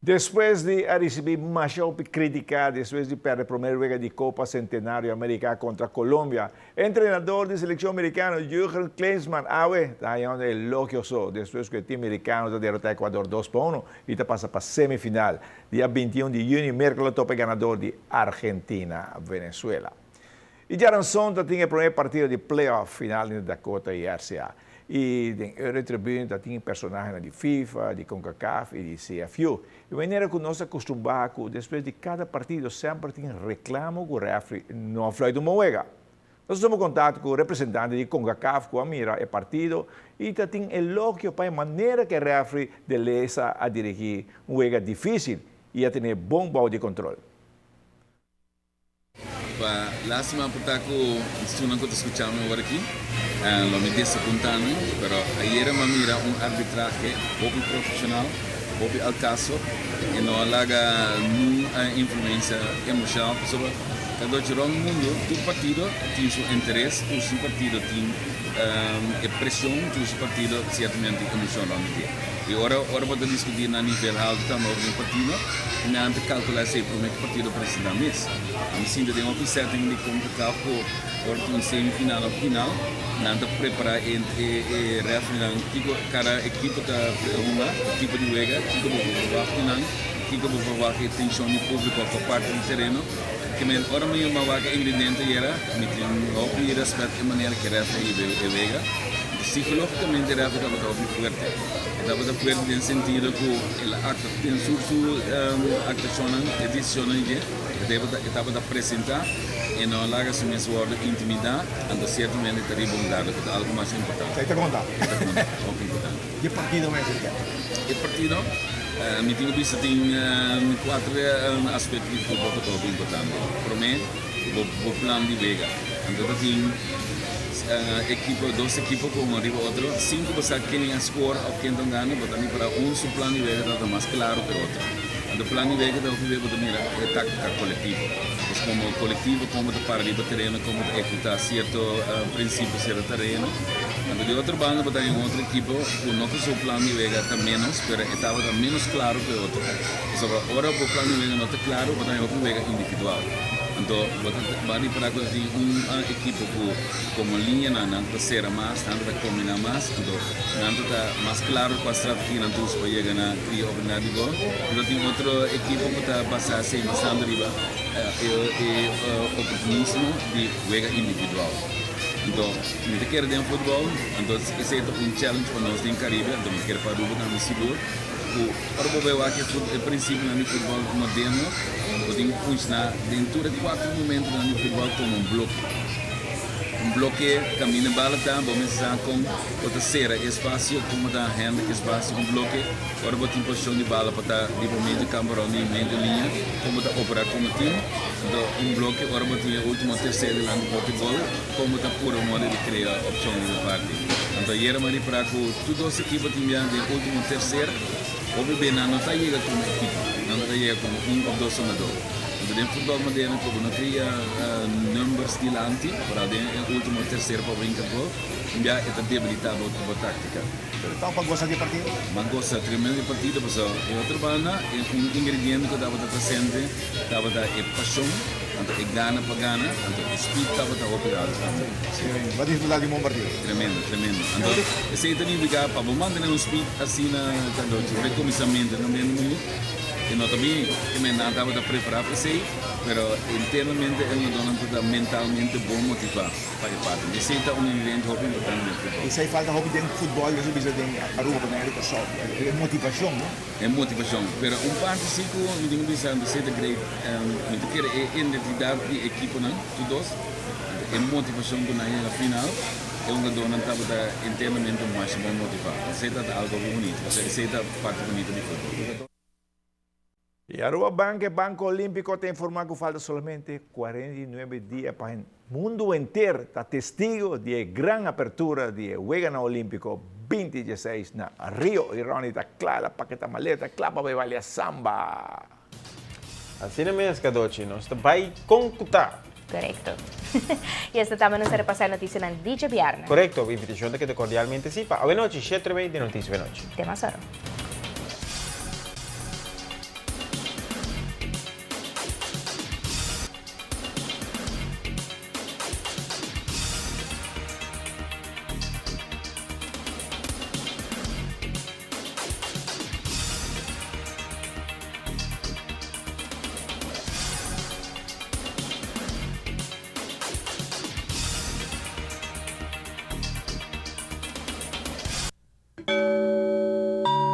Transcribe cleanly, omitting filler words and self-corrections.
Despues di a ricibi masha hopi critica despues di perde promer wega di Copa Centenario America contra Colombia, e entrenador di seleccion mericano Jurgen Klinsmann awe ta haña un elogio so despues cu e team mericano ta derota Ecuador dos pa uno y ta pasa pa semifinal. Dia 21 di juni Merca lo topa e ganador di Argentina-Venezuela. Y djaranson ta tin e prome partido di play-off final entre Dakota y RCA. Y den Eurotribune ta tin personahenan di FIFA, di Concacaf y di CFU. E manera cu nos a custumba cu despues di cada partido semper tin reclamo cu refri no a fluit un bon wega. Nos a tuma contacto cu representante di Concacaf cu a mira e partido y ta tin elogio pa e manera cu e refri de Leza a dirigi un wega dificil y a tene bon bou di control. Pa lastima por ta cu esunnan cu ta scucha mi awor aki, lo mi desapunta nan, pero ayera mi a mira un arbitrahe hopi profesional, hopi al caso, y no a laga nun influencia emocional pasobra ta dochi rond mundo tur partido tin su interes, tur su partido tin e presion, tur su partido ciertamente tin emocion rond di dje. Y ora ora bo ta discuti na nivel halto tambe over di un partido, nan ta calcula esey prome cu partido presenta mes. Mi sinti den hopi setting di Concacaf cu ora tin un semifinal of final, nan ta prepara e e refereenan kico cada ekipo ta hunga, e tipo di wega, kico bo por verwacht di nan, kico bo por verwacht e tension di publico pa parti di tereno. Ke men ora mi a wak e ingrediente ayera, mi tin hopi respet e manera cu e referee a hiba e wega. Psicologicamente e referee tabata hopi fuerte. E tabata fuerte den sentido cu el a actua den su su actuacionnan, e decisionnan dje, e tabata presenta, e no a laga su mes wordo intimida, anto ciertamente ta riba un dado cu ta algo mas importante. Esey ta conta. E ta conta, hopi importante. Di e partido mes el ke? E partido, mi tin cu bisa tin cuatro aspecto di futbol cu ta hopi importante. Prome, bo plan di wega. Anto ta tin ekipo, dos ekipo ku un riba otro, sin ku bo sa ken a score of ken ta gana, bo ta mira un su plan di wega ta mas klaro ku e otro. Anto plan di wega ta hopi bes bo ta mira e taktika kolektivo. Pues komo kolektivo kon bo ta para riba tereno, kon bo ta ehekutá sierto prinsipio sierto tereno. Anto di otro banda bo ta haña un otro ekipo ku no ku su plan di wega ta ménos, pero e tabata ménos klaro ku e otro. Pasobra ora bo plan di wega no ta klaro, bo ta haña hopi wega individual. Anto bo ta ba ripará ku ta tin un ekipo ku komo liñanan nan ta sera mas, nan ta kombiná mas, anto nan ta ta mas klaro kua strategia nan ta usa pa yega na kria oportunidat di gol. Anto tin otro ekipo ku ta basá esei mas tantu riba e oportunismo di wega individual. Anto mi ta kere den futbòl, anto esei ta un challenge pa nos den Karibe, anto mi ta kere pa Aruba tambe sigur ku Ora bo bai wak e prinsipionan di futbòl moderno, bo tin ku funshoná den tur e kuater momentunan di futbòl komo un bloke. Un bloke kaminda bala ta, bo mester sa kon bo ta sera e espasio, kon bo ta handle e espasio. Un bloke, ora bo tin posishon di bala pa ta riba medio kampo rònt di medio liña, kon bo ta operá komo tim. Anto un bloke, ora bo tin e último terser dilanti porta gòl, kon bo ta pura moda di krea opshon riba parti. Anto ayera mi a ripará ku tur dos ekipo tin bia den último terser. Hopi be nan no ta yega komo ekipo, nan ta yega komo un òf dos hungadó. Anto den futbòl moderno ku bo no kria numbers dilanti, foral den e último terser pa brinka gol, un bia e ta debilitá bo bo táktika. Pero tòg bo a gosa di e partido? Mi a gosa tremendo di e partido pasobra e otro banda e un ingrediente ku tabata presente tabata e pashon. Anto e gana pa gana, anto e speed tabata hopi alto tambe. Sí, bo a disfruta di un bon partido. Tremendo, tremendo. Anto esey ta nifica pa bo mantene un speed asina tanto for e cuminsamiento na medio minuut, e no ta bien. Ke men nan tabata prepara pa esey, pero internamente e hungadornan ta mentalmente bon motiva pa e parti. Esey ta un ingrediente hopi importante den futbol. Esey falta hopi den futbol, nos a bisa den Aruba, Bonaire, Kòrsou, e motivacion, no? E motivacion. Pero un parti si cu mi tin cu bisa, mi ta great. Mi ta kere e identidad di ekiponan, tur dos. E motivacion cu nan yega final, e hungadornan tabata internamente masha bon motiva. Esey ta algo hopi bunito. Pasobra esey ta parti bunito di futbol. Y Aruba Bank, e Banco Olimpico, ta informa cu falta solamente 49 dia pa Mundu henter ta testigo di e gran apertura di e Weganan Olimpico 2016 na Rio y Ronnie ta cla la paketa maleta cla pa bay balia samba. Asina mes, Cadochi, nos ta bay con cu ta. Corecto. Y esta tambe nos a repasa e noticianan di djabièrnè. Corecto. Invitacion ta keda cordialmente si pa awenochi, shete tremei di Noticia Awenochi. Te mas oro.